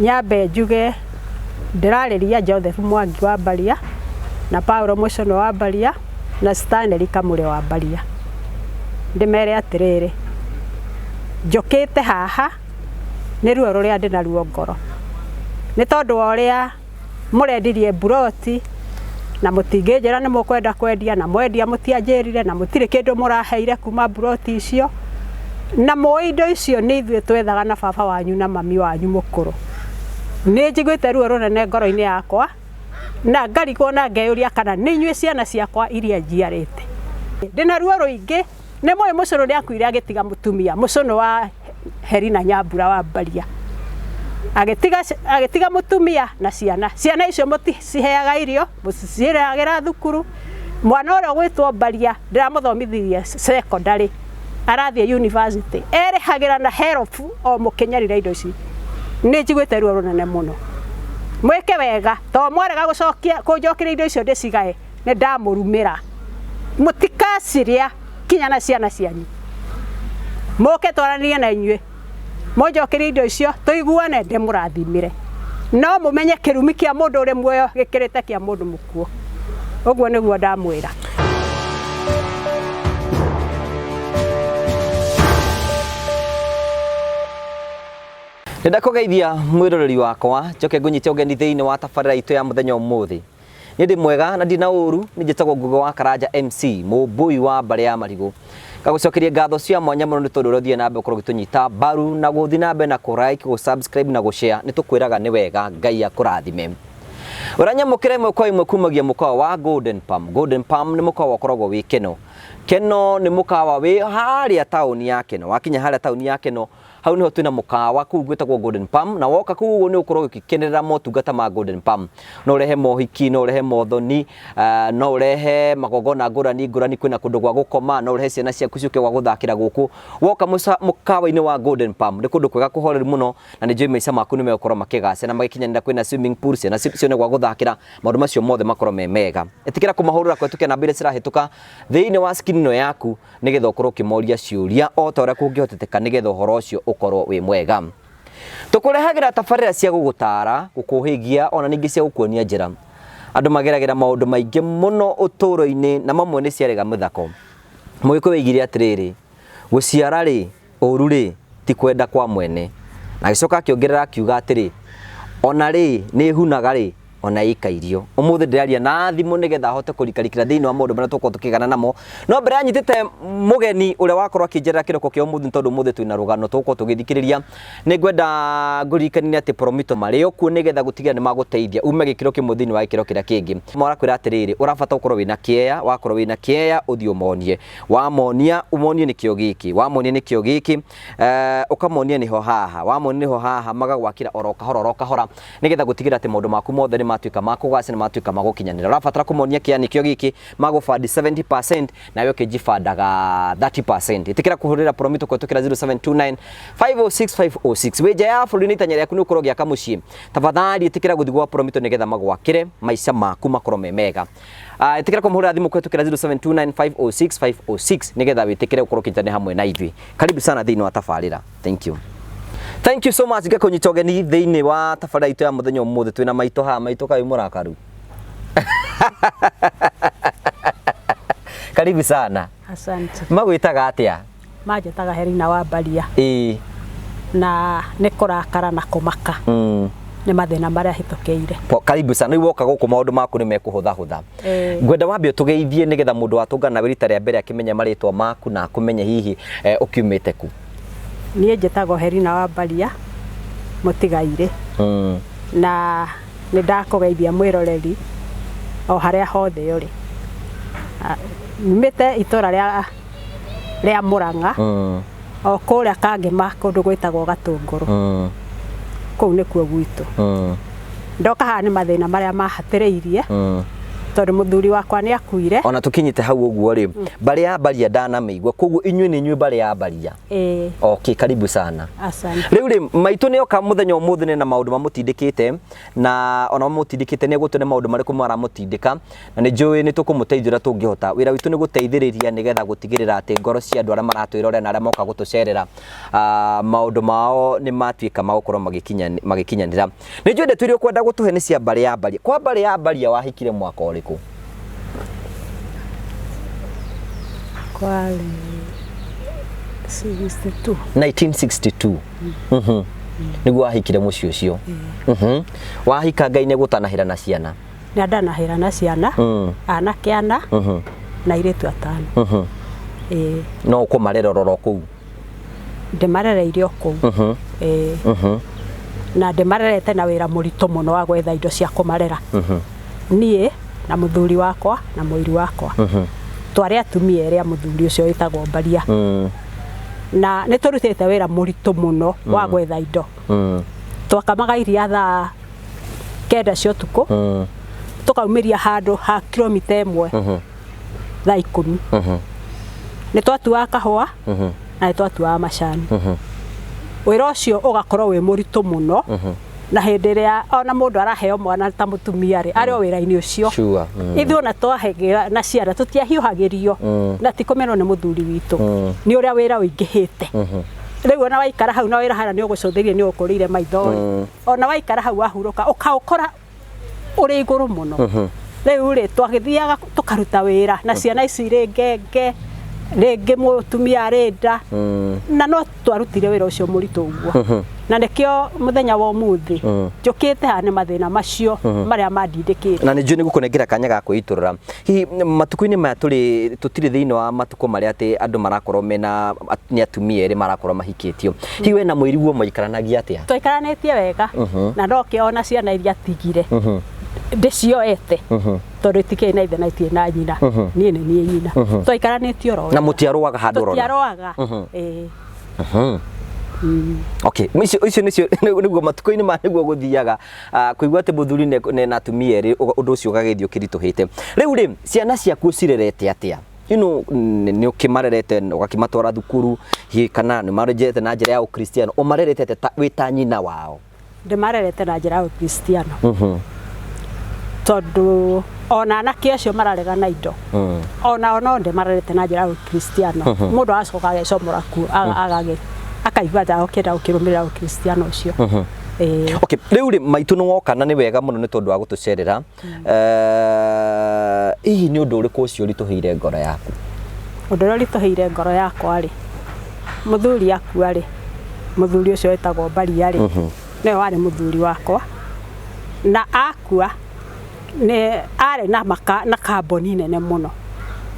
Nyambe njuge ndĩrarĩria Joseph Mwangi wa Mbaria na Paulo Mũcũnũ wa Mbaria na Stanley Kamũre wa Mbaria. Ndĩmere atĩrĩrĩ, njũkĩte haha nĩ ruo rũrĩa ndĩnaruo ngoro nĩ tondũ wa ũrĩa mũrendirie mburoti na mũtingĩnjĩra nĩ mũkwenda kwendia na mwendia mũtianjĩrire na mũtirĩ kĩndũ mũraheire kuma mburoti icio na mũĩ indo icio nĩ ithuĩ twethaga na baba wanyu na mami wanyu mũkũrũ. Nĩ njiguĩte ruo rũnene ngoro-inĩ yakwa na ngarigwo na ngeyũria kana nĩ inyuĩ ciana ciakwa iria njiarĩte. Ndĩna ruo rũingĩ nĩ mũĩ mũcũrũ nĩ akuire agĩtiga mũtumia mũcũnũ wa Herina Nyambura wa Mbaria agĩtiga agĩtiga mũtumia na ciana. Ciana icio mũticiheaga irio, mũticirehagĩra thukuru. Mwana ũrĩa ũgwĩtwo Mbaria ndĩramũthomithirie secondary arathiĩ university erĩhagĩra na HELB o mũkĩnyarira indo ici. Nĩ njiguĩte ruo rũnene mũno. Mwĩke wega to mwarega gũcokia kũnjokeria indo icio ndĩcigae nĩ ndamũrumĩra. Mũtikacirĩa kinya na ciana cianyu. Mũke twaranĩrie na inyuĩ mũnjokerie indo icio tũiguane ndĩmũrathimĩre. No mũmenye kĩrumi kĩa mũndũ ũrĩ muoyo gĩkĩrĩte kĩa mũndũ mũkuũ. Ũguo nĩguo ndamwĩra. Nĩ ndakũgeithia mwĩroreri wakwa njoke ngũnyite ũgeni thĩinĩ wa tabarĩra itũ ya mũthenya ũmũthĩ. Niĩ ndĩ mwega na ndina ũru, nĩ njĩtagwo Ngũgĩ wa Karanja MC, mũmbũi wa mbarĩ ya marigũ. Ngagũcokeria ngatho cia mwanya mũno nĩ tondũ ũrĩa ũthiĩ na mbere gũkorwo ũgĩtũnyita mbaru na gũthiĩ na mbere na kũ like, gũ subscribe na gũ share. Nĩ tũkwĩraga nĩ wega, Ngai akũrathime. Ũranyamũkĩra ĩmwe kwa ĩmwe kumagia mũkawa wa Golden Palm. Golden Palm nĩ mũkawa ũkoragwo wĩ Keno. Keno nĩ mũkawa wĩ harĩa taũni ya Keno. Wakinya harĩa taũni ya Keno, hau niho twina mukawa kuu gwitagwo Golden Palm, na woka kuu uguo ni ukorwo ukikenerera motungata ma Golden Palm. No urehe mohiki, no urehe mothoni, no urehe magongona ngurani ngurani, kwina kundu gwa gukoma, no urehe ciana ciaku ciuke gwa guthakira guku. Woka mukawa-ini wa Golden Palm ni kundu kwega kuhoreru muno, na ni njui maica maku ni megukorwo makigacira na magikinyanira. Kwina swimming pool, ciana cione gwa guthakira, maundu macio mothe makorwo me mega. Itikira kumahurira kwetukia namba iria cirahituka thiini wa screen ino yaku nigetha ukorwo ukimoria ciuria o ta uria kungihoteteka nigetha uhoro ucio ukorwo wi mwega. Tukurehagira tabarĩra cia gũgũtara, gũkũhĩgia ona ningĩ cia gũkuonia njĩra. Andũ mageragĩra maũndũ maingĩ mũno ũtũũro-inĩ na mamwe nĩ ciarega mĩthako. Mũgĩkũyũ oigire atĩrĩrĩ, gũciara rĩ, ũru rĩ, ti kwenda kwa mwene. Na agĩcoka akĩongerera akiuga atĩrĩ, ona rĩ, nĩ ĩhunaga rĩ, ona ĩkairio. Ũmũthĩ ndĩraria na thimũ nĩgetha hote kũrikarikĩra thĩinĩ wa maũndũ marĩa tũkorwo tũkĩgana namo. No mbere anyitĩte mũgeni ũrĩa wakorwo akĩnjerera kĩroko kĩa ũmũthĩ, nĩ tondũ ũmũthĩ twĩna rũgano tũgũkorwo tũgĩthikĩrĩria. Nĩ ngwenda ngũririkanie atĩ Promito marĩ o kuo nĩgetha gũtigĩrĩra nĩ magũteithia ume gĩkĩro kĩmwe thĩinĩ wa gĩkĩro kĩrĩa kĩngĩ. Marakwĩra atĩrĩrĩ, ũrabatara ũkorwo wĩna kĩeya, wakorwo wĩna kĩeya ũthiĩ ũmonie. Wamonia, ũmonie nĩkĩo gĩkĩ, wamonia nĩkĩo gĩkĩ, ũkamonia nĩho haha, wamonia nĩho haha, magagwakĩra oro kahora oro kahora nĩgetha gũtigĩrĩra atĩ maũndũ maku mothe nĩ matuĩka ma kũgacĩra, nĩ matuĩka ma gũkinyanĩra. Ũrabatara kũmonia kĩa nĩkĩo gĩkĩ, magũbandi 70% nawe ũkĩnjibandaga 30%. Ĩtĩkĩra kũhũrĩra Promito kũhetũkĩra 0729 506 506. Wĩ nja ya bũrũri na itanya rĩaku nĩ ũkorwo ũgĩaka mũciĩ, tafadhali ĩtĩkĩra gũthiĩ gwa Promito nĩgetha magwakĩre maica maku makorwo me mega. Ĩtĩkĩra kũmũhũrĩra thimũ kũhetũkĩra 0729 506 506 nĩgetha wĩtĩkĩre gũkorwo ũkĩnyitanĩra hamwe na ithuĩ. Karibu sana thĩinĩ wa tabarĩra. Thank you. Thank you so much ngakũnyita ũgeni thĩinĩ wa tabarĩra itũ ya mũthenya ũmũthĩ. Twĩna maitũ haha. Maitũ kaĩ mũrakaru? Karibu sana. Asante. Magwĩtaga atĩa? Manjĩtaga Herina wa Mbaria. Ĩĩ. Na nĩ kũrakara na kũmaka nĩ mathĩna marĩa hĩtũkĩire. Karibu sana. Rĩu woka gũkũ maũndũ maku nĩ mekũhũthahũtha. Ngwenda wambe ũtũgeithie nĩgetha mũndũ watũngana nawe rita rĩa mbere akĩmenye marĩtwa maku na akũmenye hihi ũkiumĩte ku. Niĩ njĩtagwo Herina wa Mbaria Mũtigairĩ. Na nĩ ndakũgeithia mwĩroreri o harĩa hothe ũrĩ. Nyumĩte itũra rĩa Mũrang'a, o kũrĩa Kangĩma kũndũ gwĩtagwo Gatũngũrũ. Kũu nĩkuo gwitũ. Ndoka haha nĩ mathĩna marĩa mahatĩrĩirie. Tondũ mũthuri wakwa nĩ akuire. Ona tũkinyĩte hau ũguo rĩ, mbarĩ ya Mbaria ndanamĩigua, koguo inyuĩ nĩ inyuĩ mbarĩ ya Mbaria. Ĩĩ. Okay, karibu sana. Asante. Rĩu rĩ, maitũ nĩ oka mũthenya ũmũthĩ nĩ na maũndũ mamũtindĩkĩte, na ona mamũtindĩkĩte nĩ egũtwĩra maũndũ marĩkũ maramũtindĩka, na nĩ njũĩ nĩ tũkũmũteithia ũrĩa tũngĩhota. Wĩra witũ nĩ gũteithĩrĩria nĩgetha gũtigĩrĩra atĩ ngoro cia andũ arĩa maratwĩrorera na arĩa moka gũtũcerera, maũndũ mao nĩ matuĩka ma gũkorwo magĩkinyanĩra. Nĩ njũĩ ndeto iria ũkwenda gũtũhe nĩ cia mbarĩ ya Mbaria. Kwa mbarĩ ya Mbaria wahikire mwaka ũrĩkũ? Kwarĩ 62. 1962. Nĩguo wahikire mũciĩ ũcio. Wahika Ngai nĩ gũtanahĩra na ciana. Nĩ ndanahĩra na ciana, anake ana na airĩtu atano. Ĩĩ. No ũkũmarera oro kũu? Ndĩmarereire o kũu. Ĩĩ. Na ndĩmarerete na wĩra mũritũ mũno wa gwetha indo cia kũmarera. Niĩ na mũthuri wakwa na mũiru wakwa. Twarĩ atumia erĩ a mũthuri ũcio wĩtagwo Mbaria. Na nĩ tũrutĩte wĩra mũritũ mũno wa gwetha indo. Twakamaga iria thaa 9 cia ũtukũ, tũkaumĩria handũ ha kilomita 1 thaa 10. Nĩ twatuaga kahũa na nĩ twatuaga macani. Wĩra ũcio ũgakorwo wĩ mũritũ mũno, na hĩndĩ ĩrĩa ona mũndũ araheo mwana ta mũtumia rĩ, arĩ o wĩra-inĩ ũcio. Sure. Ithuĩ ona twahegea na ciana tũtiahiũhagĩrio, na ti kũmenwo nĩ mũthuri witũ, nĩ ũrĩa wĩra ũingĩhĩte. Rĩu ona waikara hau na wĩra hana nĩ ũgũcũthĩrĩria, nĩ ũgũkũrĩire maitho rĩ, ona waikara hau wahurũka ũkaũkora ũrĩ igũrũ mũno. Rĩu rĩ, twagĩthiaga tũkaruta wĩra na ciana ici irĩ ngenge, rĩngĩ mũtumia arĩ nda, na no twarutire wĩra ũcio mũritũ ũguo. Na nĩkĩo mũthenya wa ũmũthĩ njũkĩte haha nĩ mathĩna macio marĩa mandindĩkĩte. Na nĩ njũĩ nĩ gũkũnengera kanya ga kwĩitũrũra. Hihi matukũ-inĩ maya tũrĩ, tũtirĩ thĩinĩ wa matukũ marĩa atĩ andũ marakorwo mena, nĩ atumia erĩ marakorwo mahikĩtio. Hihi we na mũiriguo mwaikaranagia atĩa? Twaikaranĩtie wega, na nokĩo ona ciana iria tigire ndĩcioete, tondũ itikĩrĩ na ithe na itirĩ na nyina, niĩ nĩ niĩ nyina. Twaikaranĩtie oro Na wega. mũtiarũaga handũ orona? Tũtiarũaga. Ĩĩ. Okay, icio nĩcio nĩguo matukũ-inĩ maya nĩguo gũthiaga. Kũigua atĩ mũthuri nĩ na atumia erĩ, ũndũ ũcio ũgagĩthiĩ ũkĩritũhĩte. Rĩu rĩ, ciana ciaku ũcirerete atĩa? Nĩ ũkĩmarerete ũgakĩmatwara thukuru, hihi kana nĩ marerete na njĩra ya ũkristiano, ũmarerete atĩa wĩ ta nyina wao? Ndĩmarerete na njĩra ya ũkristiano. Tondũ ona anake acio mararega na indo, ona no ndĩmarerete na njĩra ya ũkristiano. Mũndũ agacoka agecomora kuo, akaigua ta okĩenda gũkĩrũmĩrĩra ũkristiano ũcio. Ĩĩ. Okay, rĩu rĩ, maitũ nĩ woka na nĩ wega mũno nĩ tondũ wa gũtũcerera. Hihi nĩ ũndũ ũrĩkũ ũcio ũritũhĩire ngoro yaku? Ũndũ ũrĩa ũritũhĩire ngoro yakwa rĩ, mũthuri akua rĩ, mũthuri ũcio wĩtagwo Mbaria rĩ, nĩwe warĩ mũthuri wakwa, na akua nĩ arĩ na maka, na kambuni nene mũno,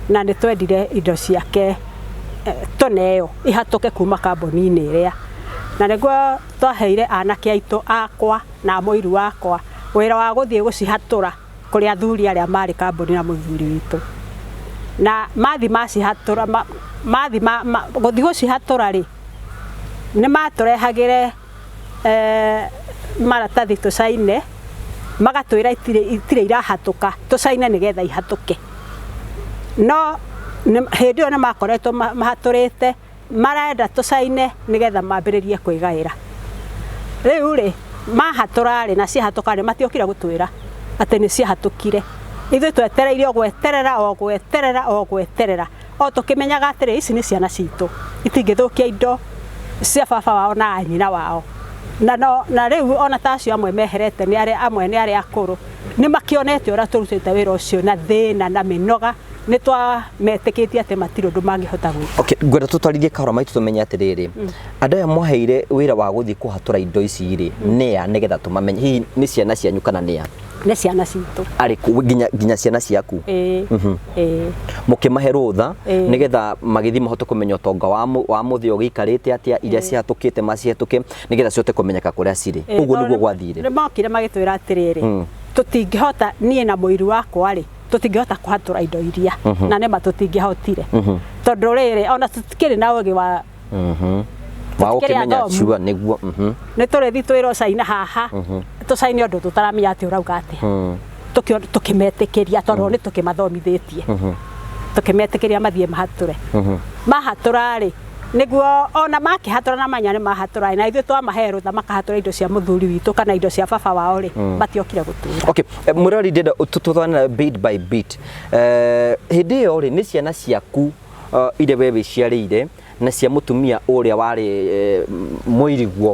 na nĩ twendire indo ciake tũneo ihatũke kuma kambuni-inĩ ĩrĩa, na nĩguo twaheire anake aitũ akwa na mũiru wakwa wĩra wa gũthiĩ gũcihatũra kũrĩ athuri arĩa marĩ kambuni na mũthuri witũ. Na mathi macihatũra, mathi gũthiĩ gũcihatũra rĩ, nĩ matũrehagĩre maratathi tũcaine, magatwĩra itirĩ irahatũka, tũcaine nĩgetha ihatũke. No hĩndĩ ĩyo nĩ makoretwo mahatũrĩte, marenda tũcaine nĩgetha mambĩrĩrie kwĩgaĩra. Rĩu rĩ, mahatũra rĩ, na ciahatũka rĩ, matiokire gũtwĩra atĩ nĩ ciahatũkire. Ithuĩ twetereire o gweterera, o gweterera, o gweterera, o tũkĩmenyaga atĩrĩ, ici nĩ ciana citũ, itingĩthũkia indo cia baba wao na nyina wao. Na no, na rĩu ona ta acio amwe meherete, nĩ arĩa amwe nĩ arĩa akũrũ, nĩ makĩonete ũrĩa tũrutĩte wĩra ũcio na thĩna na mĩnoga, nĩ twametĩkĩtie atĩ matirĩ ũndũ mangĩhota gwĩka. Okay, ngwenda tũtwarithie kahora maitũ tũmenye atĩrĩrĩ, andũ aya mwaheire wĩra wa gũthiĩ kũhatũra indo ici rĩ, nĩa nĩgetha tũmamenye, hihi nĩ ciana cianyu kana nĩa? Nĩ ciana citũ. Arĩkũ, nginya ciana ciaku? Ĩĩ. Ĩĩ. Mũkĩmahe rũtha, Ĩĩ. nĩgetha magĩthiĩ mahote kũmenya ũtonga wa mũthĩ ũgĩikarĩte atĩa, iria cihatũkĩte macihetũke, nĩgetha cihote kũmenyeka kũrĩa cirĩ. Ĩĩ, Ũguo tondũ nĩguo gwathire. Nĩ mokire magĩtwĩra atĩrĩrĩ, tũtingĩhota, niĩ na mũiru wakwa rĩ, tũtingĩhota kũhatũra indo iria, na nĩma tũtingĩhotire. Tondũ rĩrĩ, ona tũtikĩrĩ na ũgĩ wa Wa Tũtikĩrĩ gũkĩmenya athomu. cua nĩguo. Nĩ tũrĩthiĩ twĩrwo caina haha, tũcaine ũndũ tũtaramenya atĩ ũrauga atĩa. Tũkĩmetĩkĩria tondũ nĩ tũkĩmathomithĩtie, tũkĩmetĩkĩria mathiĩ mahatũre. Mahatũra rĩ, nĩguo ona makĩhatũra na manya nĩ mahatũra, na ithuĩ twamahe rũtha makahatũra indo cia mũthuri witũ kana indo cia baba wao rĩ, matiokire gũtwĩra. Okay, mũrori, ndĩrenda tũtwarane bit by bit. Hĩndĩ ĩyo rĩ, nĩ ciana ciaku iria we wĩciarĩire na cia mũtumia ũrĩa warĩ mũiriguo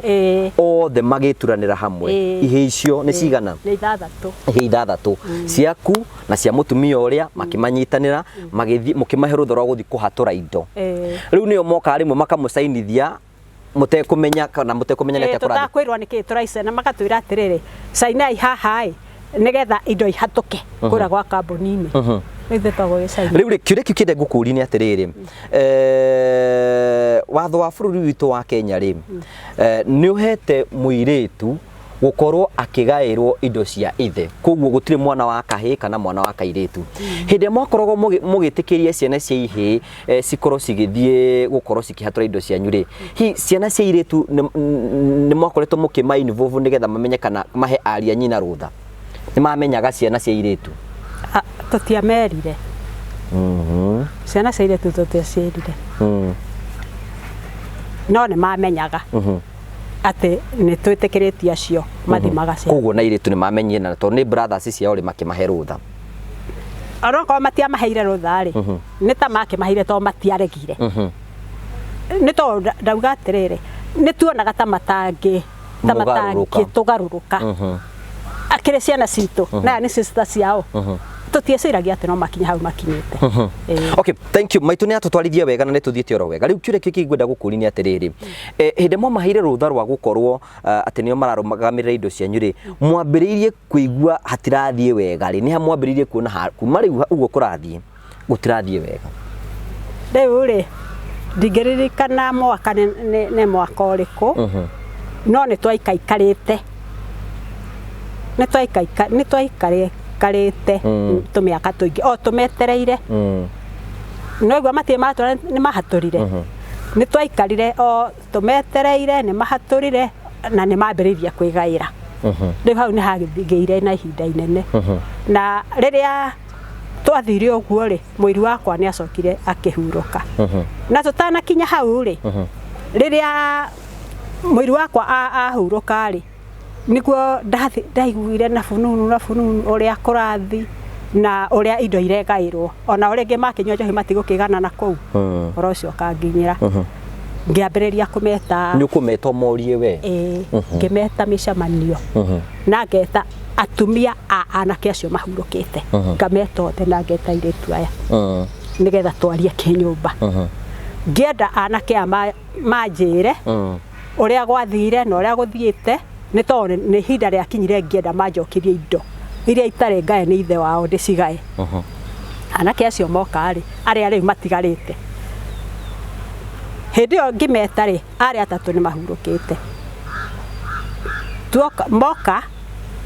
othe magĩturanĩra hamwe? Ihĩ icio nĩ cigana? Nĩ ithathatũ. Ihĩ ithathatũ ciaku na cia mũtumia ũrĩa makĩmanyitanĩra, magĩthiĩ mũkĩmahe rũtha rwa gũthiĩ kũhatũra indo. Rĩu nĩo mokaga rĩmwe makamũcainithia mũtekũmenya kana mũtekũmenya nĩ atĩa kũrathiĩ? Tũtakwĩrwo nĩkĩ tũraicena, magatwĩra atĩrĩrĩ, cainai haha ĩ nĩgetha indo ihatũke kũrĩa gwa kambuni-inĩ. Rĩu ithuĩ twagũgĩcaina. Rĩu rĩ, kĩũria kĩu kĩenda ngũkũria nĩ atĩrĩrĩ, watho wa bũrũri witũ wa Kenya rĩ, nĩ ũhete mũirĩtu gũkorwo akĩgaĩrwo indo cia ithe, koguo gũtirĩ mwana wa kahĩĩ kana mwana wa kairĩtu. Hĩndĩ ĩrĩa mwakoragwo mũgĩtĩkĩria ciana cia ihĩĩ cikorwo cigĩthiĩ gũkorwo cikĩhatũra indo cianyu rĩ, hihi ciana cia irĩtu nĩ mwakoretwo mũkĩma involve nĩgetha mamenye kana mahe aria nyina rũtha? Nĩ mamenyaga ciana cia irĩtu? Ah, tũtiamerire. Ciana cia irĩtu tũtiaciĩrire, no nĩ mamenyaga atĩ nĩ twĩtĩkĩrĩtie acio mathiĩ magacia. Koguo na irĩtu nĩ mamenyire, na tondũ nĩ brothers ciao rĩ, makĩmahe rũtha? Onokorwo matiamaheire rũtha rĩ, nĩ ta makĩmaheire tondũ matiaregire. Nĩ tondũ ndauga atĩrĩrĩ, nĩ tuonaga ta matangĩ ta Mũgarũrũka. matangĩtũgarũrũka akĩrĩ ciana citũ na aya nĩ sister ciao, tũtieciragia atĩ no makinye hau makinyĩte. Ĩĩ. Okay, thank you. Maitũ nĩ atũtwarithia wega na nĩ tũthiĩte oro wega. Rĩu kĩũria kĩngĩ ngwenda gũkũria nĩ atĩrĩrĩ, hĩndĩ ĩrĩa mwamaheire rũtha rwa gũkorwo atĩ nĩo mararũgamĩrĩra indo cianyu rĩ, mwambĩrĩirie kũigua hatirathiĩ wega rĩ? Nĩ ha mwambĩrĩirie kuona kuma rĩu ũguo kũrathiĩ gũtirathiĩ wega? Rĩu rĩ, ndingĩririkana mwaka nĩ mwaka ũrĩkũ, no nĩ twaikaikarĩte, nĩ twaikaikarĩte tũmĩaka tũingĩ o tũmetereire. No igua matirĩ matũra, nĩ mahatũrire. Nĩ twaikarire o tũmetereire, nĩ mahatũrire na nĩ mambĩrĩirie kwĩgaĩra. Rĩu hau nĩ hagĩire na ihinda inene, na rĩrĩa twathire ũguo rĩ, mũiru wakwa nĩ acokire akĩhurũka. Na tũtanakinya hau rĩ, rĩrĩa mũiru wakwa ahurũka rĩ, nĩguo ndaiguire na bununu na bununu ũrĩa kũrathi na ũrĩa indo iregaĩrwo, ona ũrĩa ingĩ makĩnyua njohi matigũkĩgana na kũu. Ũhoro ũcio ũkanginyĩra, ngĩambĩrĩria kũmeta. Nĩ ũkũmeta ũmorie we? Ĩĩ, ngĩmeta mĩcemanio na ngeta atumia a anake acio mahurũkĩte, ngameta othe na ngeta airĩtu aya nĩgetha twarie kĩnyũmba. Ngĩenda anake aya manjĩre ũrĩa gwathire na ũrĩa gũthiĩte, nĩ tondũ nĩ ihinda rĩakinyire ngĩenda manjokerie indo iria itarĩ ngae nĩ ithe wao, ndĩcigae. Anake acio moka rĩ, arĩa rĩu matigarĩte hĩndĩ ĩyo ngĩmeta rĩ, arĩa atatũ nĩ mahurũkĩte. Tuoka moka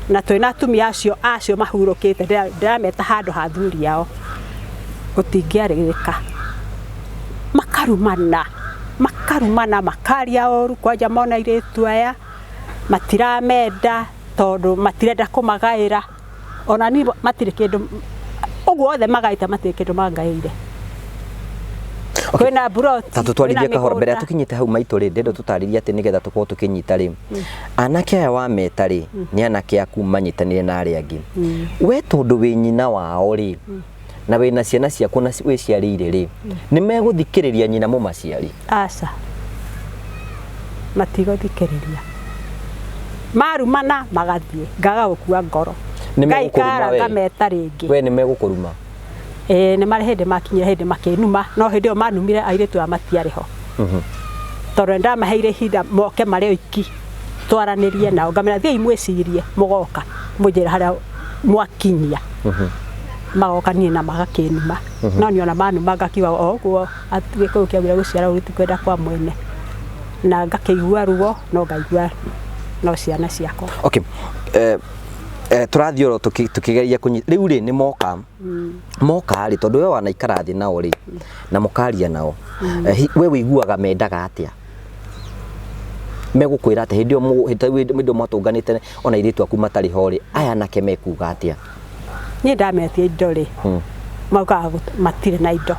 na twĩna atumia acio mahurũkĩte, ndĩrameta handũ ha athuri ao, gũtingĩarĩrĩka. Makarumana, makarumana, makaria ũru kwanja mona airĩtu aya matiramenda tondũ matirenda kũmagaĩra. Ona niĩ matirĩ kĩndũ, ũguo othe magaĩte matirĩ kĩndũ mangaĩire. Kwĩna mburoti, Ta tũtwarithie kwĩna kahora mbere ya mĩgũnda. Tũkinyĩte hau, maitũ rĩ, ndĩrenda tũtarĩrie atĩ nĩgetha tũkorwo tũkĩnyita rĩ, anake aya wameta rĩ, nĩ anake aku manyitanĩre na arĩa angĩ. We tondũ wĩ nyina wao rĩ, na wĩna ciana ciaku na wĩciarĩire rĩ, nĩ megũthikĩrĩria nyina mũmaciari? Aca, matigũthikĩrĩria. Marumana magathiĩ, ngaga gũkua ngoro. Nĩ megũkũruma Ngaikara we? ngameta rĩngĩ. We nĩ megũkũruma? Ĩĩ, nĩ marĩ hĩndĩ makinyire hĩndĩ makĩnuma, no hĩndĩ ĩyo manumire airĩtu aya matiarĩ ho, tondũ nĩ ndamaheire ihinda moke marĩ oiki twaranĩrie nao. Ngamera, "Thiĩi mwĩcirie, mũgoka mũnjĩre harĩa mwakinyia." Magoka niĩ na magakĩnuma, no niĩ ona manuma ngakiuga o ũguo gĩkũyũ kĩaugire, gũciara ũru ti kwenda kwa mwene, na ngakĩigua ruo, no ngaigua no ciana ciakwa. Okay, tũrathiĩ oro tũkĩgeria kũnyita. Rĩu rĩ, nĩ moka moka rĩ, tondũ we wanaikara thĩ nao rĩ na mũkaria nao, we wĩiguaga mendaga atĩa? Megũkwĩra atĩa hĩndĩ ĩyo hĩndĩ ĩyo mwatũnganĩte ona airĩtu aku matarĩ ho rĩ, aya anake mekuga atĩa? Niĩ ndametia indo rĩ, maugaga matirĩ na indo.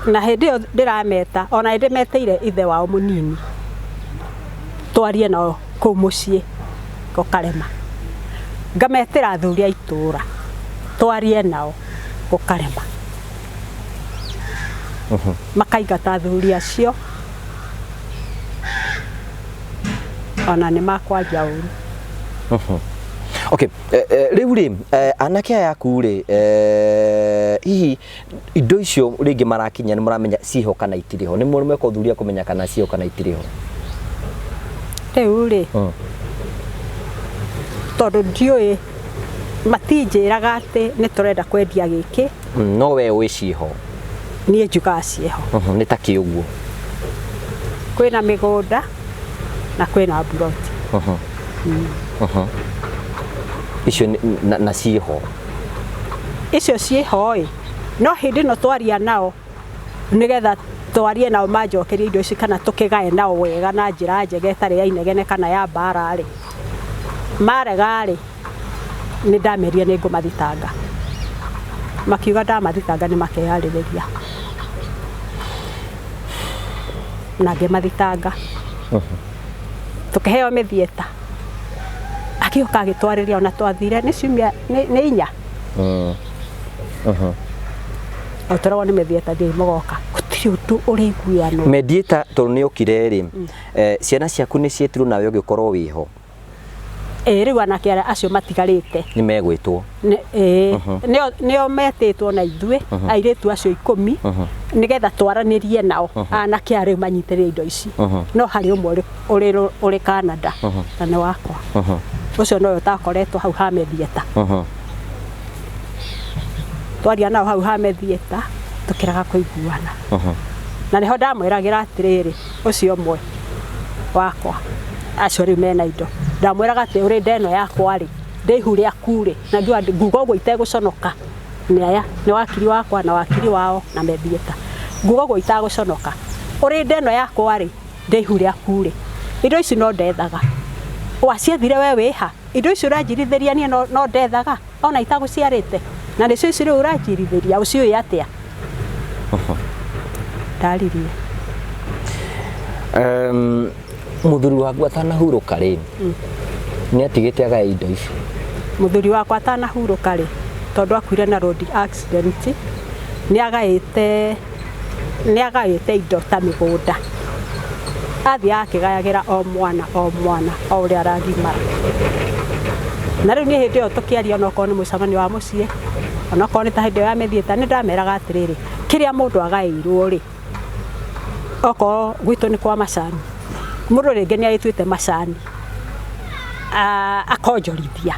Na hĩndĩ ĩyo ndĩrameta, ona nĩndĩmetĩire ithe wao mũnini twarie nao kũu mũciĩ, gũkarema. Ngametĩra athuri a itũra twarie nao, gũkarema. Makaingata athuri acio ona nĩ makwaria ũru. Okay, rĩu rĩ, anake aya aku rĩ, hihi indo icio rĩngĩ marakinya nĩ mũramenya ciho kana itirĩ ho? Nĩ mweka ũthuthuria kũmenya kana ciho kana itirĩ ho? Rĩu rĩ, tondũ ndiũĩ, matinjĩraga atĩ nĩ tũrenda kwendia gĩkĩ. No we ũĩ ciho? Niĩ njugaga ciĩho. Nĩ ta kĩ ũguo? Kwĩna mĩgũnda na kwĩna mburoti. Icio na ciĩho? Icio ciĩho ĩ, no hĩndĩ ĩno twaria nao, nĩgetha twarie nao manjokerie indo ici kana tũkĩgae nao wega na njĩra njega ĩtarĩ ya inegene kana ya mbara rĩ, marega rĩ, nĩ ndamerire nĩ ngũmathitanga. Makiuga ndamathitanga nĩ makeyarĩrĩria. Na ngĩmathitanga. Tũkĩheo mĩthieta. Agĩũka agĩtwarĩria, ona twathire nĩ ciumia nĩ inya. O tũragwo nĩ mĩthieta thiĩ mũgoka. Gũtirĩ ũndũ ũrĩiguanwo. Mediator tondũ nĩ okire rĩ, ciana ciaku nĩ cietirwo nawe ũgĩkorwo wĩho? Ĩĩ, rĩu anake arĩa acio matigarĩte nĩ megwĩtwo? Ĩĩ, nĩo metĩtwo na ithuĩ airĩtu acio 10 nĩgetha twaranĩrie nao anake arĩa rĩu manyitĩrĩire indo ici. No harĩ ũmwe ũrĩ Canada na nĩ wakwa. Ũcio nowe ũtakoretwo hau ha mediator. Twaria nao hau ha mediator tũkĩraga kũiguana. Na nĩho ndamwĩragĩra atĩrĩrĩ, ũcio ũmwe wakwa acio rĩu mena indo, ndamwĩraga atĩ ũrĩ nda ĩno yakwa rĩ, ndĩ ihu rĩaku rĩ, na ngiuga nguga ũguo itegũconoka, nĩ aya nĩ wakiri wakwa na wakiri wao na mediator, nguga ũguo itagũconoka, ũrĩ nda ĩno yakwa rĩ, ndĩ ihu rĩaku rĩ, indo ici no ndethaga, waciethire we wĩha, indo ici ũranjirithĩria niĩ no ndethaga ona itagũciarĩte, na nĩcio ici rĩu ũranjirithĩria, ũciũĩ atĩa? Ndaririe. Mũthuri waku atanahurũka rĩ, nĩ atigĩte agae indo ici? Mũthuri wakwa atanahurũka rĩ, tondũ akuire na road accident, nĩ agaĩte indo ta mĩgũnda. Athiaga akĩgayagĩra o mwana o mwana o ũrĩa aragimara. Na rĩu niĩ hĩndĩ ĩyo tũkĩaria, onokorwo nĩ mũcemanio wa mũciĩ, onokorwo nĩ ta hĩndĩ ĩyo ya mĩthiĩta, nĩ ndameraga atĩrĩrĩ, kĩrĩa mũndũ agaĩirwo rĩ, okorwo gwitũ nĩ kwa macani, mũndũ rĩngĩ nĩ agĩtuĩte macani, akonjorithia.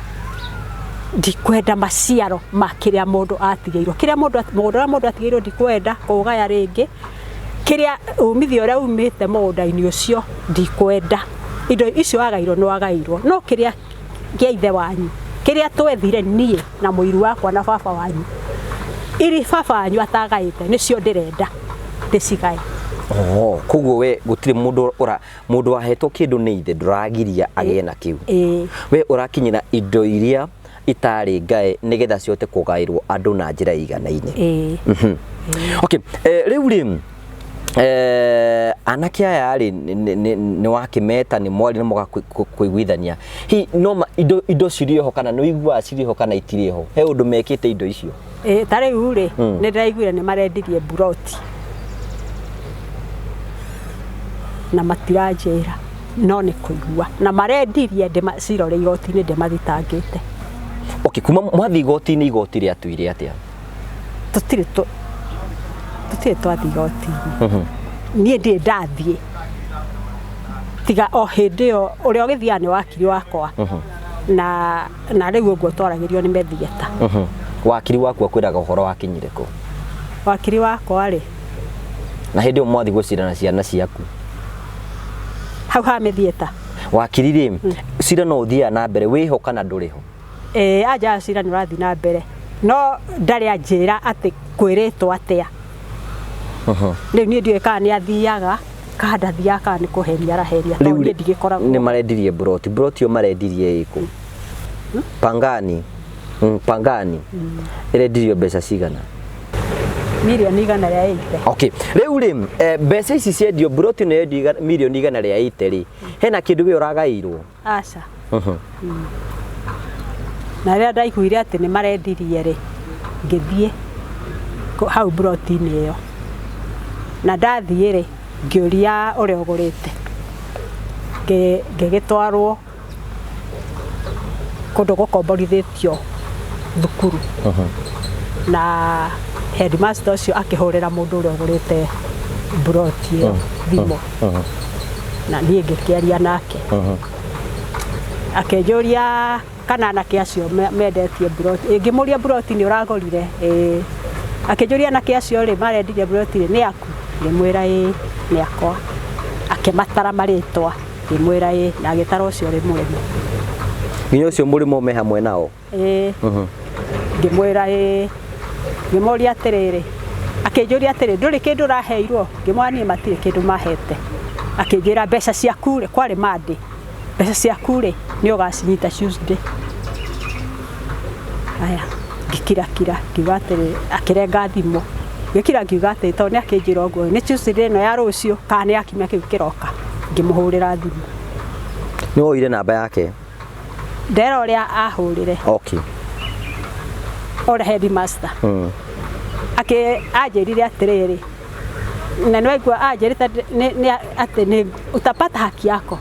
Ndikwenda maciaro ma kĩrĩa mũndũ atigĩirwo, kĩrĩa mũndũ mũgũnda ũrĩa mũndũ atigĩirwo ndikwenda kũũgaya rĩngĩ, kĩrĩa umithio ũrĩa umĩte mũgũnda-inĩ ũcio ndikwenda. Indo icio wagairwo nĩ wagairwo, no kĩrĩa kĩa ithe wanyu, kĩrĩa twethire niĩ na mũiru wakwa na baba wanyu, iri baba wanyu atagaĩte, nĩcio ndĩrenda ndĩcigae. Oho, koguo we gũtirĩ mũndũ ũra mũndũ wahetwo kĩndũ nĩ ithe ndũragiria agĩe na kĩu. Ĩĩ. We ũrakinyĩra indo iria itarĩ ngae nĩgetha cihote kũgaĩrwo andũ na njĩra ĩiganaine. Ĩĩ. Okay, rĩu rĩ, anake aya rĩ, nĩ wakĩmeta, nĩ mwarĩ na mũgakũiguithania, hihi no indo cirĩ ho kana nĩ ũiguaga cirĩ ho kana itirĩ ho? He ũndũ mekĩte indo icio? Ĩĩ, ta rĩu rĩ, nĩ ndĩraiguire nĩ marendirie mburoti na matiranjĩra, no nĩ kũigua na marendirie, cirore igoti-inĩ ndĩmathitangĩte. Okay, kuma mwathiĩ igoti-inĩ, igoti rĩatuire atĩa? Tũtirĩ twathiĩ igoti-inĩ. Niĩ ndirĩ ndathiĩ tiga o hĩndĩ ĩyo ũrĩa ũgĩthiaga nĩ wakiri wakwa, na rĩu ũguo twaragĩrio nĩ mediator. Wakiri waku akwĩraga ũhoro wakinyire kũ? Wakiri wakwa rĩ, na hĩndĩ ĩyo mwathiĩ gũcira na ciana ciaku hau ha mediator, wakiri rĩ, cira no ũthiaga na mbere wĩho kana ndũrĩ ho? Ĩĩ, anja cira nĩ ũrathiĩ na mbere, no ndarĩ anjĩra atĩ kwĩrĩtwo atĩa. Rĩu niĩ ndiũĩ kana nĩ athiaga kana ndathiaga kana nĩ kũheria araheria, tondũ niĩ ndigĩkoragwo. Nĩ marendirie mburoti, mburoti ĩyo marendirie ĩkũ? Pangani. Pangani ĩrendirio mbeca cigana? 180,000,000. Okay, rĩu rĩ, mbeca ici ciendio, mburoti ĩno yendio 180,000,000 rĩ, hena kĩndũ we ũragaĩirwo? Aca. Na rĩrĩa ndaiguire atĩ nĩ marendirie rĩ, ngĩthiĩ hau mburoti-inĩ ĩyo, na ndathiĩ rĩ, ngĩũria ũrĩa ũgũrĩte. Ngĩgĩtwarwo kũndũ gũkomborithĩtio thukuru, na headmaster ũcio akĩhũrĩra mũndũ ũrĩa ũgũrĩte mburoti ĩyo thimũ, na niĩ ngĩkĩaria nake. Akĩnjũria kana anake acio mendetie mburoti. Ngĩmũria, "Mburoti nĩ ũragũrire?" "Ĩĩ." Akĩnjũria, "Anake acio rĩ, marendirie mburoti rĩ, nĩ aku?" Ngĩmwĩra, "Ĩĩ, nĩ akwa." Akĩmatara marĩtwa, ngĩmwĩra ĩĩ, na agĩtara ũcio ũrĩ mũrĩmo. Nginya ũcio mũrĩmo me hamwe nao? Ĩĩ. Ngĩmwĩra ĩĩ. Ngĩmũria atĩrĩrĩ, akĩnjũria atĩrĩ, "Ndũrĩ kĩndũ ũraheirwo?" Ngĩmwĩra niĩ matirĩ kĩndũ mahete. Akĩnjĩra, "Mbeca ciaku rĩ," kwarĩ Monday, "mbeca ciaku rĩ, nĩ ũgacinyita Tuesday." Aya, ngĩkirakira, ngiuga atĩrĩ, akĩrenga thimũ, ngĩkira, ngiuga atĩrĩ, tondũ nĩ akĩnjĩra ũguo, nĩ Tuesday ĩno ya rũciũ kana nĩ ya kiumia kĩu kĩroka? Ngĩmũhũrĩra thimũ. Nĩ woire namba yake? Ndera ũrĩa ahũrĩre. Ũrĩa headmaster akĩ anjĩrire atĩrĩrĩ, na nĩwaigua anjĩrĩte atĩ nĩ utapata haki yako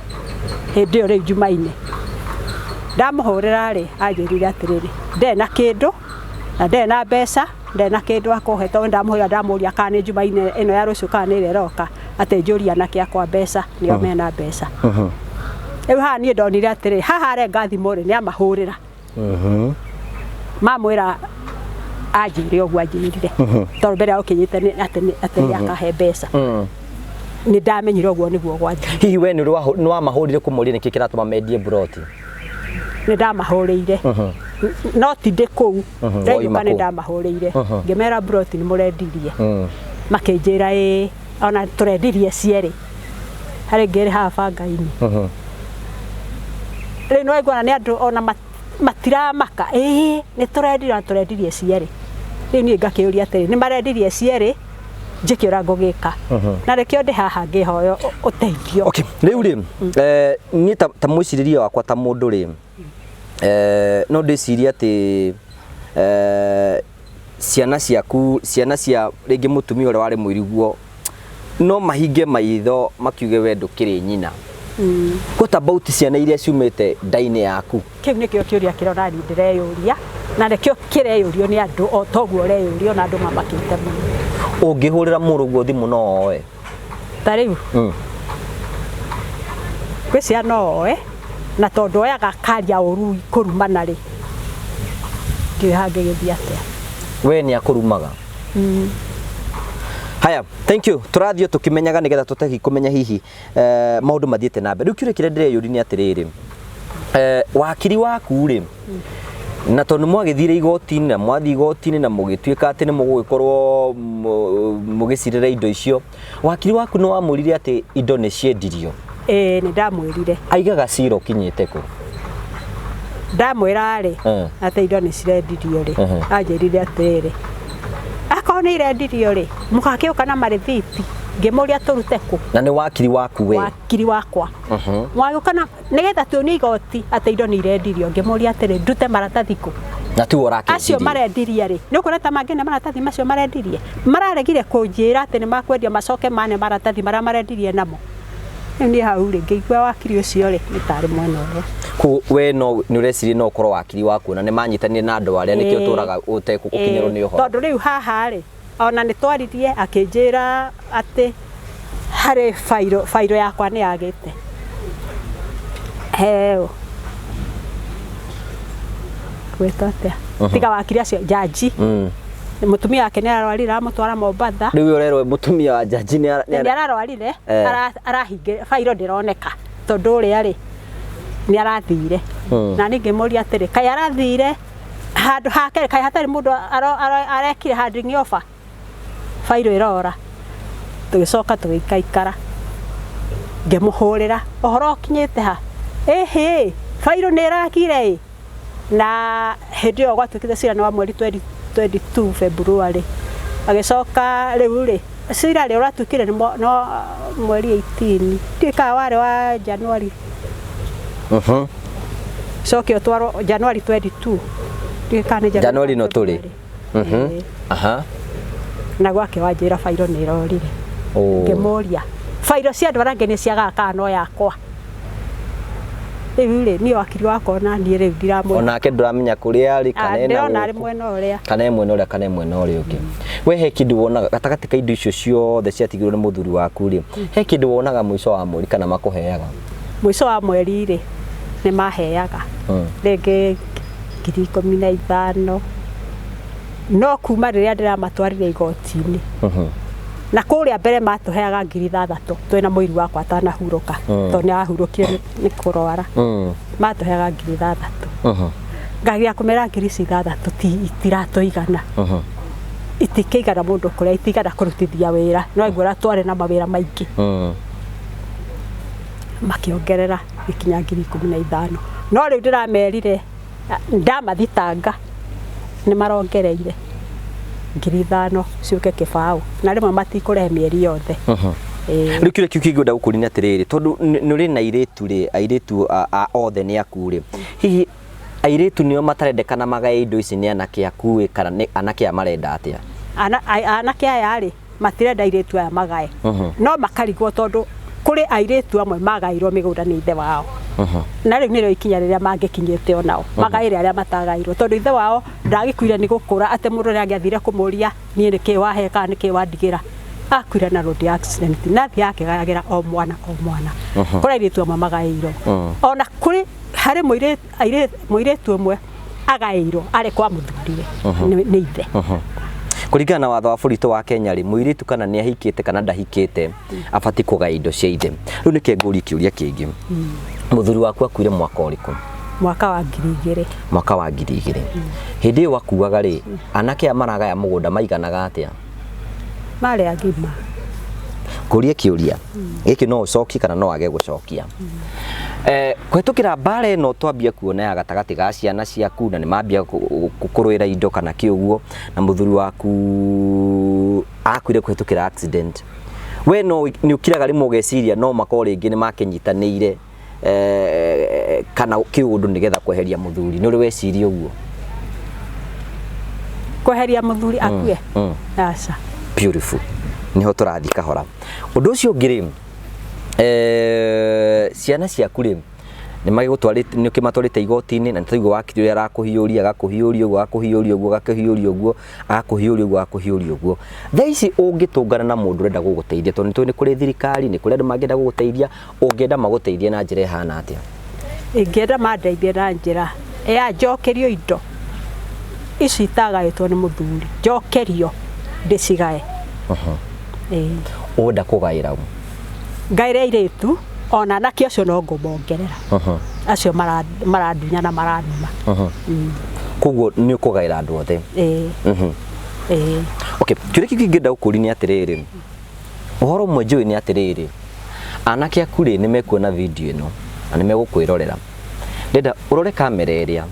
hĩndĩ ĩyo. Rĩu Jumaine ndamũhũrĩra rĩ, anjĩrire atĩrĩrĩ, ndarĩ na kĩndũ na ndarĩ na mbeca, ndarĩ na kĩndũ akũhe, tondũ ndamũhũrĩra ndamũria kana nĩ Jumaine ĩno ya rũciũ kana nĩ ĩrĩa ĩroka, atĩ njũria anake akwa mbeca, nĩo mena mbeca. Rĩu haha niĩ ndonire atĩrĩ, haha arenga thimũ rĩ, nĩ amahũrĩra, mamwĩra anjĩre ũguo anjĩrire, tondũ mbere ya ũkinyĩte atĩ nĩ akahe mbeca, nĩ ndamenyire ũguo nĩguo gwathiĩ. Hihi we nĩ wamahũrire kũmũria nĩkĩ kĩratũma mendie mburoti? Nĩ ndamahũrĩire, no ti ndĩ kũu. Ndainũka. Woima Nĩ kũu. ndamahũrĩire, ngĩmera, "Mburoti nĩ mũrendirie?" Makĩnjĩra, "Ĩĩ, ona tũrendirie cierĩ, harĩ ngĩrĩ haha bangainĩ." Rĩu nĩ waiguana nĩ andũ ona matiramaka, "Ĩĩ, nĩ tũrendirie, na tũrendirie cierĩ." Rĩu niĩ ngakĩũria atĩrĩ, nĩ marendirie cierĩ, njĩke ũrĩa ngũgĩka? Na nĩkĩo ndĩ haha ngĩhoya ũteithio. Okay, rĩu rĩ, niĩ ta mwĩcirĩrie wakwa ta mũndũ rĩ, no ndĩcirie atĩ ciana ciaku, ciana cia rĩngĩ mũtumia ũrĩa warĩ mũiriguo, no mahinge maitho makiuge we ndũkĩrĩ nyina. What about ciana iria ciumĩte nda-inĩ yaku? Kĩu nĩkĩo kĩũria kĩrĩa onani ndĩreyũria, na nĩkĩo kĩreyũrio nĩ andũ o toguo ũreyũrio, na andũ mamakĩte mũno. Ũngĩhũrĩra mũrũguo thimũ no oe? Ta rĩu ngwĩciria no oe, na tondũ oyaga akaria ũru kũrumana rĩ, ndiũĩ hangĩgĩthiĩ atĩa. We nĩ akũrumaga? Haya, thank you. Tũrathiĩ tũkĩmenyaga nĩgetha tũtegi kũmenya hihi maũndũ mathiĩte na mbere. Rĩu kĩũria kĩrĩa ndĩreyũria nĩ atĩrĩrĩ, wakiri waku rĩ, na tondũ mwagĩthire igoti-inĩ, na mwathiĩ igoti-inĩ na mũgĩtuĩka atĩ nĩ mũgũgĩkorwo mũgĩcirĩra indo icio, wakiri waku nĩ wamwĩrire atĩ indo nĩ ciendirio? Ĩĩ, nĩ ndamwĩrire. Aigaga cira ũkinyĩte kũ? Ndamwĩra rĩ, atĩ indo nĩ cirendirio rĩ, anjĩrire atĩrĩrĩ, akorwo nĩ irendirio rĩ, mũgakĩũka na marĩthiti. Ngĩmũria, "Tũrute kũ?" Na nĩ wakiri waku we? Wakiri wakwa. "Mwagĩũka na nĩgetha tuonie igoti atĩ indo nĩ irendirio." Ngĩmũria atĩrĩ, "Ndute maratathi kũ?" Na tiwe Acio ũrakĩendirie? Marendirie rĩ, nĩ ũkuona ta mangĩne maratathi macio marendirie? Mararegire kũnjĩra atĩ nĩ makwendia, macoke mane maratathi marĩa marendirie namo. Rĩu niĩ hau rĩ, ngĩigua wakiri ũcio rĩ, nĩ tarĩ mwena ũrĩa. Koguo we no nĩ ũreciria no ũkorwo wakiri waku na nĩ manyitanire na andũ arĩa, nĩkĩo ũtũraga ũtegũkinyĩrwo nĩ ũhoro? Tondũ rĩu haha rĩ, ona nĩ twaririe, akĩnjĩra atĩ harĩ bairo yakwa nĩ yagĩte heo gwĩtwo atĩa, tiga wakiri acio, jaji, mũtumia wake nĩ ararwarire, aramũtwara Mombatha. Rĩu ũrerwo mũtumia wa jaji nĩ nĩ ararwarire. Arahinge bairo, ndĩroneka, tondũ ũrĩa rĩ, nĩ arathire. Na niĩ ngĩmũria atĩrĩ, kaĩ arathire handũ hake, kaĩ hatarĩ mũndũ arekire handing over, bairo ĩrora? Tũgĩcoka tũgĩikaikara, ngĩmũhũrĩra, "Ũhoro ũkinyĩte ha?" "Ĩhĩ, bairo nĩ ĩrakire ĩ." Na hĩndĩ ĩyo gwatuĩkĩte cira nĩ wa mweri 2022 February. Agĩcoka rĩu rĩ, cira rĩ ũratuĩkire nĩ no mweri 18, ndiũĩ kana warĩ wa January. Coke ũtwarwo January 22, ndiũĩ kana nĩ January no tũrĩ. Ĩĩ. Na gwake wanjĩra bairo nĩ ĩrorire. Ngĩmũria bairo cia andũ arĩa angĩ nĩ ciagaga kana no yakwa. Rĩu rĩ, niĩ wakiri wakwa ona niĩ rĩu ndiramwĩra. Onake ndũramenya kũrĩa arĩ kana ena Ndĩrona arĩ gũkũ. Mwena ũrĩa. Kana e mwena ũrĩa kana e mwena ũrĩa ũngĩ. We he kĩndũ wonaga gatagatĩ ka indo icio ciothe ciatigirwo nĩ mũthuri waku rĩ, he kĩndũ wonaga mũico wa mweri kana makũheaga? Mũico wa mweri rĩ, nĩ maheaga rĩngĩ 15,000, no kuma rĩrĩa ndĩramatwarire igoti-inĩ na kũrĩa mbere matũheaga 6,000 twĩna mũiru wakwa atanahurũka, tondũ nĩ ahurũkire nĩ kũrwara. Matũheaga 6,000. Ngagia kũmera ngiri ici ithathatũ ti itiratũigana, itikĩigana mũndũ kũrĩa, itigana kũrutithia wĩra, no aigua ũrĩa twarĩ na mawĩra maingĩ. Makĩongerera gĩkinya 15,000, no rĩu ndĩramerire ndamathitanga nĩ marongereire 5,000 ciũke kĩbaũ, na rĩmwe matikũrehe mĩeri yothe. Ĩĩ. Rĩu kĩũria kĩu kĩngĩenda gũkũria nĩ atĩrĩrĩ, tondũ nĩ ũrĩ na airĩtu rĩ, airĩtu othe nĩ aku rĩ, hihi airĩtu nĩo matarendekana magae indo ici nĩ anake aku ĩ, kana nĩ anake aya marenda atĩa? Anake aya rĩ, matirenda airĩtu aya magae, no makarigwo tondũ kũrĩ airĩtu amwe magairwo mĩgũnda nĩ ithe wao, na rĩu nĩrĩo ikinya rĩrĩa mangĩkinyĩte onao magaĩre arĩa matagairwo, tondũ ithe wao ndagĩkuire nĩ gũkũra atĩ mũndũ nĩ angĩathire kũmũria niĩ nĩkĩ wahe kana nĩkĩ wandigĩra. Akuire na road accident na thiĩ akĩgayagĩra o mwana o mwana. Kũrĩ airĩtu amwe magaĩirwo, ona kũrĩ harĩ mũirĩtu ũmwe agaĩirwo arĩ kwa mũthuriwe nĩ ithe. Kũringana na watho wa bũrũri witũ wa Kenya rĩ, mũirĩtu kana nĩ ahikĩte kana ndahikĩte abatiĩ kũgaya indo cia ithe. Rĩu nĩkĩ ngũrie kĩũria kĩngĩ, mũthuri waku akuire mwaka ũrĩkũ? Mwaka wa 2000. Mwaka wa 2000. Hĩndĩ ĩyo akuaga rĩ, anake aya maragaya mũgũnda maiganaga atĩa? Marĩ agima. Ngũrie kĩũria gĩkĩ, no ũcokie kana no age gũcokia. Kũhetũkĩra mbara ĩno twambia kuona ya gatagatĩ ga ciana ciaku na nĩ mambia kũrũĩra indo kana kĩ ũguo, na mũthuri waku akuire kũhetũkĩra accident, we no nĩ ũkiraga rĩmwe ũgeciria no makorwo rĩngĩ nĩ makĩnyitanĩire kana kĩũndũ nĩgetha kweheria mũthuri? Nĩ ũrĩ weciria ũguo? Kweheria mũthuri akue? Aca. Beautiful, niho tũrathiĩ kahora. Ũndũ ũcio ũngĩ rĩ, ciana ciaku rĩ, nĩ magĩgũtwarĩte, nĩ ũkĩmatwarĩte igoti-inĩ, na nĩtwaigua wakiri ũrĩa arakũhiũria, agakũhiũria ũguo, agakũhiũria ũguo, agakũhiũria ũguo, agakũhiũria ũguo, agakũhiũria ũguo. Thaa ici ũngĩtũngana na mũndũ ũrenda gũgũteithia, tondũ nĩtũĩ nĩ kũrĩ thirikari, nĩ kũrĩ andũ mangĩenda gũgũteithia, ũngĩenda magũteithie na njĩra ĩhana atĩa? Ingĩenda mandeithie na njĩra ya njokerio indo ici itagaĩtwo nĩ mũthuri, njokerio ndĩcigae. Ĩĩ. Ũrenda kũgaĩra ũ? Ngaĩre airĩtu, ona anake acio no ngũmongerera, acio marandunya na maranuma. Koguo nĩ ũkũgaĩra andũ othe? Ĩĩ. Ĩĩ. Okay, kĩũria kĩngĩ ingĩenda gũkũria nĩ atĩrĩrĩ, ũhoro ũmwe njũĩ nĩ atĩrĩrĩ, anake aku rĩ, nĩ mekuona video ĩno na nĩ megũkwĩrorera. Ndĩrenda ũrore kamera ĩrĩa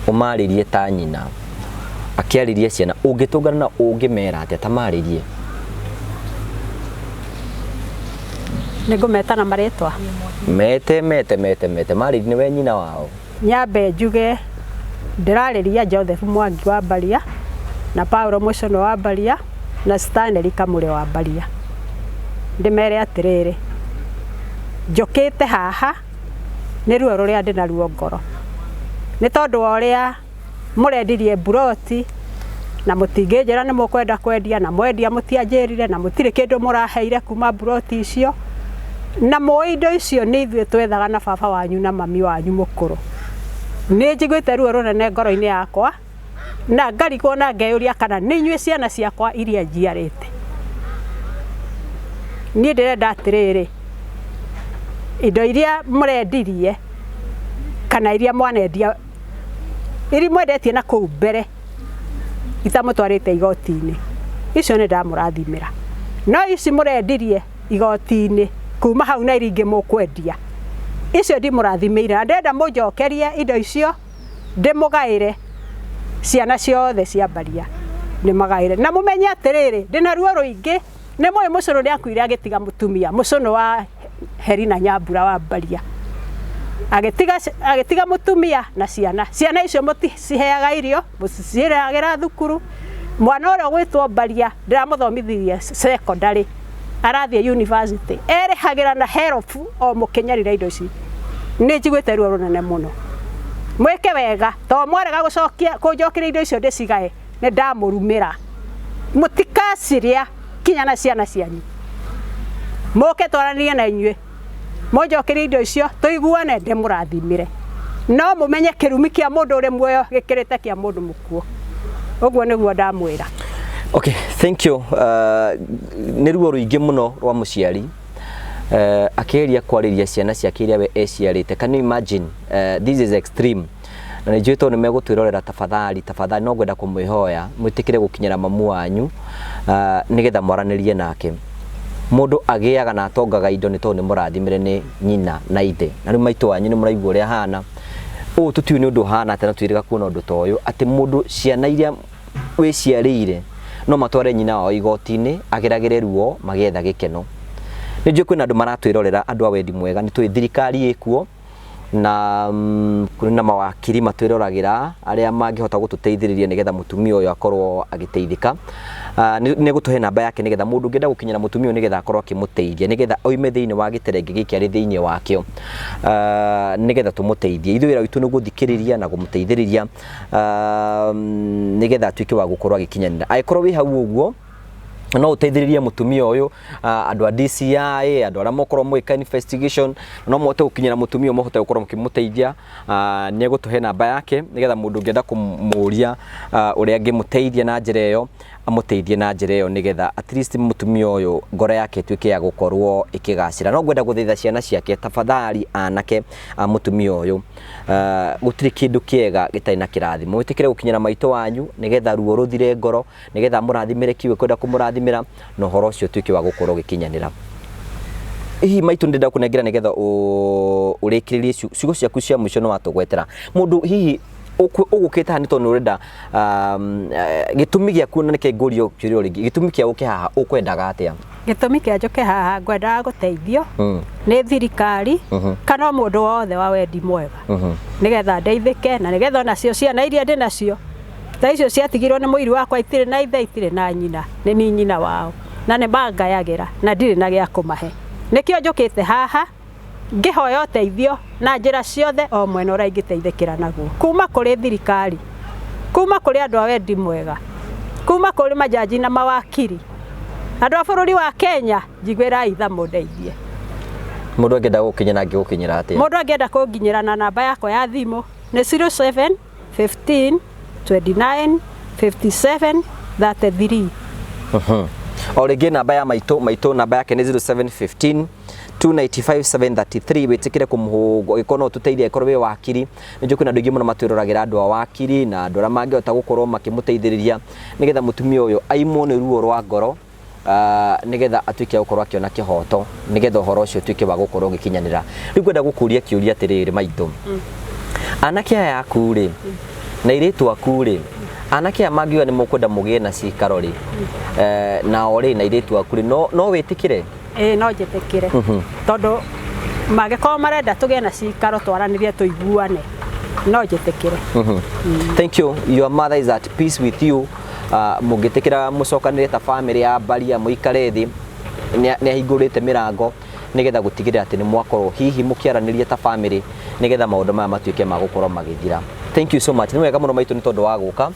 ũmarĩrie ta nyina akĩarĩria ciana, ũngĩtũngana na ũngĩmera atĩa, ta marĩrie. Nĩ ngũmeta na marĩtwa? Mete, mete, mete, mete, marĩrie, nĩwe nyina wao. Nyambe njuge ndĩrarĩria Joseph Mwangi wa Mbaria na Paulo Mũcũnũ wa Mbaria na Stanley Kamũre wa Mbaria, ndĩmere atĩrĩrĩ, njũkĩte haha nĩ ruo rũrĩa ndĩ naruo ngoro nĩ tondũ wa ũrĩa mũrendirie mburoti na mũtingĩnjĩra nĩ mũkwenda kwendia, na mwendia mũtianjĩrire, na mũtirĩ kĩndũ mũraheire kuma mburoti icio, na mũĩ indo icio nĩ ithuĩ twethaga na baba wanyu na mami wanyu mũkũrũ. Nĩ njiguĩte ruo rũnene ngoro-inĩ yakwa na ngarigwo na ngeyũria kana nĩ inyuĩ ciana ciakwa iria njiarĩte. Niĩ ndĩrenda atĩrĩrĩ, indo iria mũrendirie kana iria mwanendia, iria mwendetie na kũu mbere itamũtwarĩte igoti-inĩ, icio nĩ ndamũrathimĩra, no ici mũrendirie igoti-inĩ kuma hau na iria ingĩ mũkwendia, icio ndimũrathimĩire, na ndĩrenda mũnjokerie indo icio. Ndĩmũgaĩre ciana ciothe cia Mbaria, ndĩmagaĩre na mũmenye atĩrĩrĩ, ndĩna ruo rũingĩ. Nĩ mũĩ Mũcũnũ nĩ akuire agĩtiga mũtumia, Mũcũnũ wa Herina Nyambura wa Mbaria, agĩtiga agĩtiga mũtumia na ciana. Ciana icio mũticiheaga irio, mũticirehagĩra thukuru. Mwana ũrĩa ũgwĩtwo Mbaria ndĩramũthomithirie secondary, arathiĩ university, erĩhagĩra na HELB o mũkĩnyarira indo ici. Nĩ njiguĩte ruo rũnene mũno. Mwĩke wega, to mwarega gũcokia kũnjokeria indo icio ndĩcigae, nĩ ndamũrumĩra. Mũtikacirĩa kinya na ciana cianyu. Mũke twaranĩrie na inyuĩ, mũnjokerie indo icio, tũiguane, ndĩmũrathimĩre. No mũmenye kĩrumi kĩa mũndũ ũrĩ muoyo gĩkĩrĩte kĩa mũndũ mũkuũ. Ũguo nĩguo ndamwĩra. Okay, thank you. Nĩ ruo rũingĩ mũno rwa mũciari akĩgeria kwarĩria ciana ciake iria we eciarĩte. Can you imagine? This is extreme. Na nĩ njũĩ tondũ nĩ megũtwĩrorera, tafadhali, tafadhali, no ngwenda kũmwĩhoya mwĩtĩkĩre gũkinyĩra mamu wanyu nĩgetha mwaranĩrie nake. Mũndũ agĩaga na atongaga indo nĩ tondũ nĩ mũrathimĩre nĩ nyina na ithe. Na rĩu maitũ wanyu nĩ mũraigua ũrĩa ahana. Ũũ tũtiũĩ nĩ ũndũ ũhana atĩa na twĩrĩga kuona ũndũ ta ũyũ, atĩ mũndũ ciana iria wĩciarĩire no matware nyina wao igoti-inĩ ageragĩre ruo magĩetha gĩkeno. Nĩ njũĩ kwĩna andũ maratwĩrorera, andũ a wendi mwega, nĩ tũĩ thirikari ĩkuo na kũrĩ na mawakiri matwĩroragĩra arĩa mangĩhota gũtũteithĩrĩria nĩgetha mũtumia ũyũ akorwo agĩteithĩka. Nĩ egũtũhe namba yake nĩgetha mũndũ ũngĩenda gũkinyĩra mũtumia ũyũ nĩgetha akorwo akĩmũteithia nĩgetha oime thĩinĩ wa gĩterenge gĩkĩ arĩ thĩinĩ wakĩo, nĩgetha tũmũteithie. Ithuĩ wĩra witũ nĩ gũthikĩrĩria na kũmũteithĩrĩria nĩgetha atuĩke wa gũkorwo agĩkinyanĩra. Angĩkorwo wĩ hau ũguo no ũteithĩrĩrie mũtumia ũyũ, andũ a DCI, andũ arĩa mokorwo mũgĩka investigation, no mũhote gũkinyĩra mũtumia ũyũ, mũhote gũkorwo mũkĩmũteithia. Nĩ egũtũhe namba yake nĩgetha mũndũ ũngĩenda kũmũria ũrĩa angĩmũteithia na njĩra ĩyo, amũteithie na njĩra ĩyo nĩgetha at least mũtumia ũyũ ngoro yake ĩtuĩke ya gũkorwo ĩkĩgacĩra. No ngwenda gũthaitha ciana ciake, tafadhali, anake a mũtumia ũyũ, gũtirĩ kĩndũ kĩega gĩtarĩ na kĩrathimo. Mwĩtĩkĩre gũkinyĩra maitũ wanyu nĩgetha ruo rũthire ngoro, nĩgetha amũrathimĩre kiugo kwenda kũmũrathimĩra na ũhoro ũcio ũtuĩke wa gũkorwo ũgĩkinyanĩra. Hihi maitũ, ndĩrenda kũnengera nĩgetha ũrĩkĩrĩrie ciugo ciaku cia mũico. Nĩ watũgwetera mũndũ hihi ũgũkĩte haha nĩ tondũ nĩ ũrenda gĩtũmi gĩaku, na nĩkĩ ngũrio kĩũria rĩngĩ, gĩtũmi kĩa ũke haha ũkwendaga atĩa? Gĩtũmi kĩa njũke haha, ngwendaga gũteithio nĩ thirikari kana o mũndũ wothe wa wendi mwega nĩgetha ndeithĩke na nĩgetha onacio ciana iria ndĩ nacio ta icio ciatigirwo nĩ mũiru wakwa, itirĩ na ithe, itirĩ na nyina, nĩ niĩ nyina wao na nĩ mangayagĩra na ndirĩ na gĩa kũmahe. Nĩkĩo njũkĩte haha ngĩhoya ũteithio na njĩra ciothe, o mwena ũrĩa ingĩteithĩkĩra naguo, kuma kũrĩ thirikari, kuma kũrĩ andũ a wendi mwega, kuma kũrĩ majaji na mawakiri, andũ a bũrũri wa Kenya, njiguĩrai tha mũndeithie. Mũndũ angĩenda gũkinyĩra, angĩgũkinyĩra atĩa? Mũndũ angĩenda kũnginyĩra na namba yakwa ya thimũ nĩ 07 15 29 57 33. O rĩngĩ namba ya maitũ, maitũ namba yake nĩ 0715 295 733. Wĩtĩkĩre kũmũhũngwo ĩkorwo no ũtũteithie, angĩkorwo wĩ wakiri. Nĩ njũĩ kwĩna andũ aingĩ mũno matwĩroragĩra, andũ a wakiri na andũ arĩa mangĩhota gũkorwo makĩmũteithĩrĩria nĩgetha mũtumia ũyũ aimwo nĩ ruo rwa ngoro, nĩgetha atuĩke wa gũkorwo akĩona kĩhoto, nĩgetha ũhoro ũcio ũtuĩke wa gũkorwo ũgĩkinyanĩra. Rĩu ngwenda gũkũria kĩũria atĩrĩrĩ, maitũ, anake aya aku rĩ na airĩtu aku rĩ, anake aya mangiuga nĩ mũkwenda mũgĩe na cikaro rĩ, nao rĩ na airĩtu aku rĩ, no wĩtĩkĩre? Ĩĩ, no njĩtĩkĩre, tondũ mangĩkorwo marenda tũgĩe na cikaro, twaranĩrie, tũiguane, no njĩtĩkĩre. Thank you. Your mother is at peace with you. Mũngĩtĩkĩra mũcokanĩre ta family ya Mbaria, mũikare thĩ, nĩ ahingũrĩte mĩrango nĩgetha gũtigĩrĩra atĩ nĩ mwakorwo hihi mũkĩaranĩria ta family nĩgetha maũndũ maya matuĩke ma gũkorwo magĩthira. Thank you so much. Nĩ wega mũno maitũ nĩ tondũ wa gũka.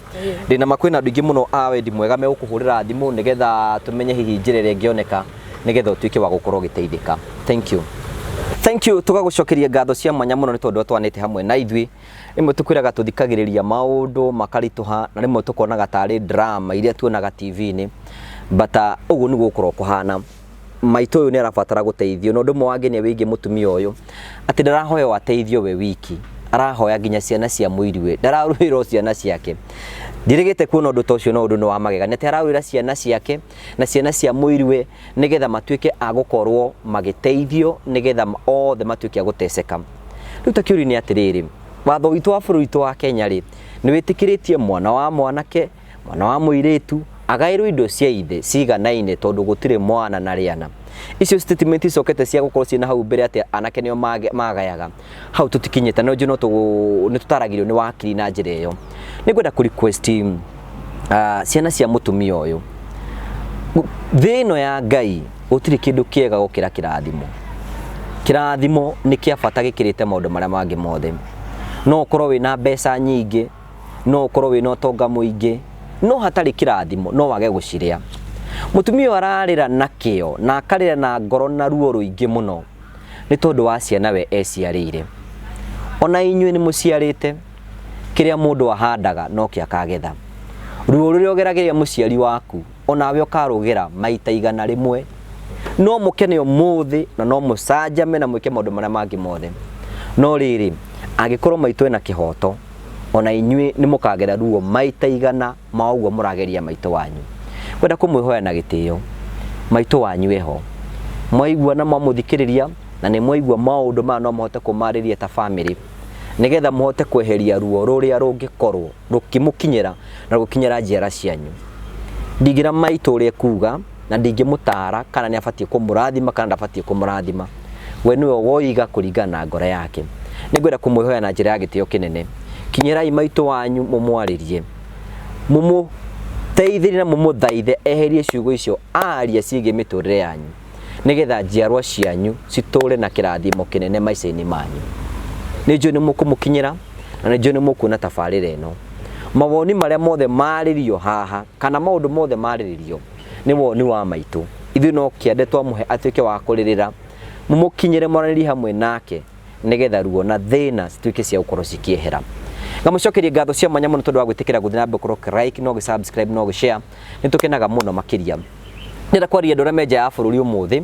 Ndĩna ma kwĩna andũ aingĩ mũno a wendi mwega megũkũhũrĩra thimũ nĩgetha tũmenye hihi njĩra ĩrĩa ĩngĩoneka nĩgetha ũtuĩke wa gũkorwo ũgĩteithĩka. Thank you. Thank you. Tũgagũcokeria ngatho cia mwanya mũno nĩ tondũ twanĩte hamwe na ithuĩ. Rĩmwe tũkwĩraga tũthikagĩrĩria maũndũ makaritũha na rĩmwe tũkonaga tarĩ drama iria tuonaga TV-inĩ, but ũguo nĩguo gũkorwo kũhana. Maitũ ũyũ nĩ arabatara gũteithio, na ũndũ ũmwe wangenia wĩgiĩ mũtumia ũyũ atĩ ndarahoya ateithio we wiki, arahoya nginya ciana cia mũiriwe, ndararũĩra o ciana ciake. Ndirĩgĩte kuona ũndũ ta ũcio, no ũndũ nĩ wa magegania atĩ ararũĩra ciana ciake na ciana cia mũiriwe nĩgetha matuĩke a gũkorwo magĩteithio, nĩgetha othe matuĩke a gũteceka. Rĩu ta kĩũria nĩ atĩrĩrĩ, Watho witũ wa bũrũri witũ wa Kenya rĩ, nĩ wĩtĩkĩrĩtie mwana wa mwanake, mwana wa mũirĩtu agaĩrwo indo cia ithe ciganaine, tondũ gũtirĩ mwana na rĩana. Icio statement icokete cia gũkorwo ciĩna hau mbere atĩ anake nĩo magayaga, hau tũtikinyĩte. No njũĩ no nĩ tũtaragĩrio nĩ wakiri na njĩra ĩyo. Nĩ ngwenda kũ request ciana cia mũtumia ũyũ, thĩ ĩno ya Ngai gũtirĩ kĩndũ kĩega gũkĩra kĩrathimo. Kĩrathimo nĩ kĩa bata gĩkĩrĩte maũndũ marĩa mangĩ mothe. No ũkorwo wĩna mbeca nyingĩ, no ũkorwo wĩna ũtonga mũingĩ, no hatarĩ kĩrathimo no wage gũcirĩa. Mũtumia ũyũ ararĩra na kĩo na akarĩra na ngoro na ruo rũingĩ mũno nĩ tondũ wa ciana we eciarĩire. Ona inyuĩ nĩ mũciarĩte, kĩrĩa mũndũ ahandaga no kĩo akagetha. Ruo rũrĩa ũgeragĩria mũciari waku onawe ũkarũgera maita 100. No mũkene ũmũthĩ na no mũcanjame na mwĩke maũndũ marĩa mangĩ mothe, no rĩrĩ, angĩkorwo maitũ ena kĩhoto, ona inyuĩ nĩ mũkagera ruo maita 100 ma ũguo mũrageria maitũ wanyu. Ngwenda kũmwĩhoya na gĩtĩo, maitũ wanyu eho, mwaigua na mwamũthikĩrĩria na nĩ mwaigua maũndũ maya, no mũhote kũmarĩria ta bamĩrĩ nĩgetha mũhote kweheria ruo rũrĩa rũngĩkorwo rũkĩmũkinyĩra na rũgĩkinyĩra njiara cianyu. Ndingĩra maitũ ũrĩa ekuga na ndingĩmũtara kana nĩ abatiĩ kũmũrathima kana ndabatiĩ kũmũrathima. We nĩwe woiga kũringana na ngoro yake. Nĩ ngwenda kũmwĩhoya na njĩra ya gĩtĩo kĩnene, kinyĩrai maitũ wanyu, mũmwarĩrie, mũmũteithĩrie na mũmũthaithe eherie ciugo icio aria ciĩgiĩ mĩtũrĩre yanyu, nĩgetha njiarwa cianyu citũre na kĩrathimo kĩnene maica-inĩ manyu. Nĩ njũĩ nĩ mũkũmũkinyĩra na nĩ njũĩ nĩ mũkuona tabarĩra ĩno. Mawoni marĩa mothe marĩrio haha kana maũndũ mothe marĩrĩrio nĩ woni wa maitũ. Ithuĩ no kĩande twamũhe atuĩke wa kũrĩrĩra. Mũmũkinyĩre, mwaranĩrie hamwe nake, nĩgetha ruo na thĩna cituĩke cia gũkorwo cikĩehera. Ngamũcokeria ngatho cia mwanya mũno tondũ wa gwĩtĩkĩra gũthiĩ na mbere gũkorwo ũkĩ like na ũgĩ subscribe na ũgĩ share. Nĩ tũkenaga mũno makĩria. Ndĩrenda kwaria andũ arĩa me nja ya bũrũri ũmũthĩ,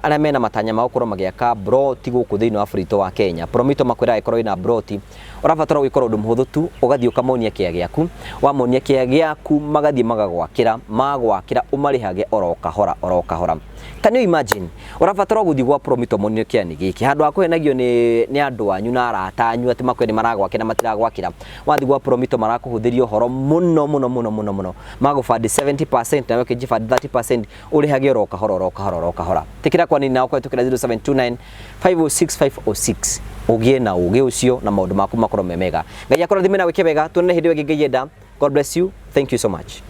arĩa mena matanya ma gũkorwo magĩaka mburoti gũkũ thĩinĩ wa bũrũri witũ wa Kenya. Promito makwĩraga ĩkorwo ĩna mburoti, ũrabatara gwĩkora ũndũ mũhũthũ tu, ũgathiĩ ũkamonia kĩea gĩaku, wamonia kĩea gĩaku magathiĩ magagwakĩra, magwakĩra ũmarĩhage oro kahora oro kahora. Can you imagine? Ũrabatara gũthiĩ gwa Promito monio kĩea nĩ gĩkĩ, handũ ha kũhenagio nĩ andũ anyu na arata anyu atĩ makwĩre nĩ maragwakĩra na matiragwakĩra. Wathiĩ gwa Promito marakũhũthĩria ũhoro mũno mũno mũno mũno mũno, magũbandi 70% nawe ũkĩnjibandi 30%, ũrĩhage oro kahora oro kahora oro kahora. Tĩkĩra kwanini nao kũhetũkĩra 0729 506 506, ũgĩe na ũgĩ ũcio na maũndũ maku makorwo me mega. Ngai akũrathime na wĩke wega. Tuonane hĩndĩ ĩyo ĩngĩ Ngai enda. God bless you. Thank you so much.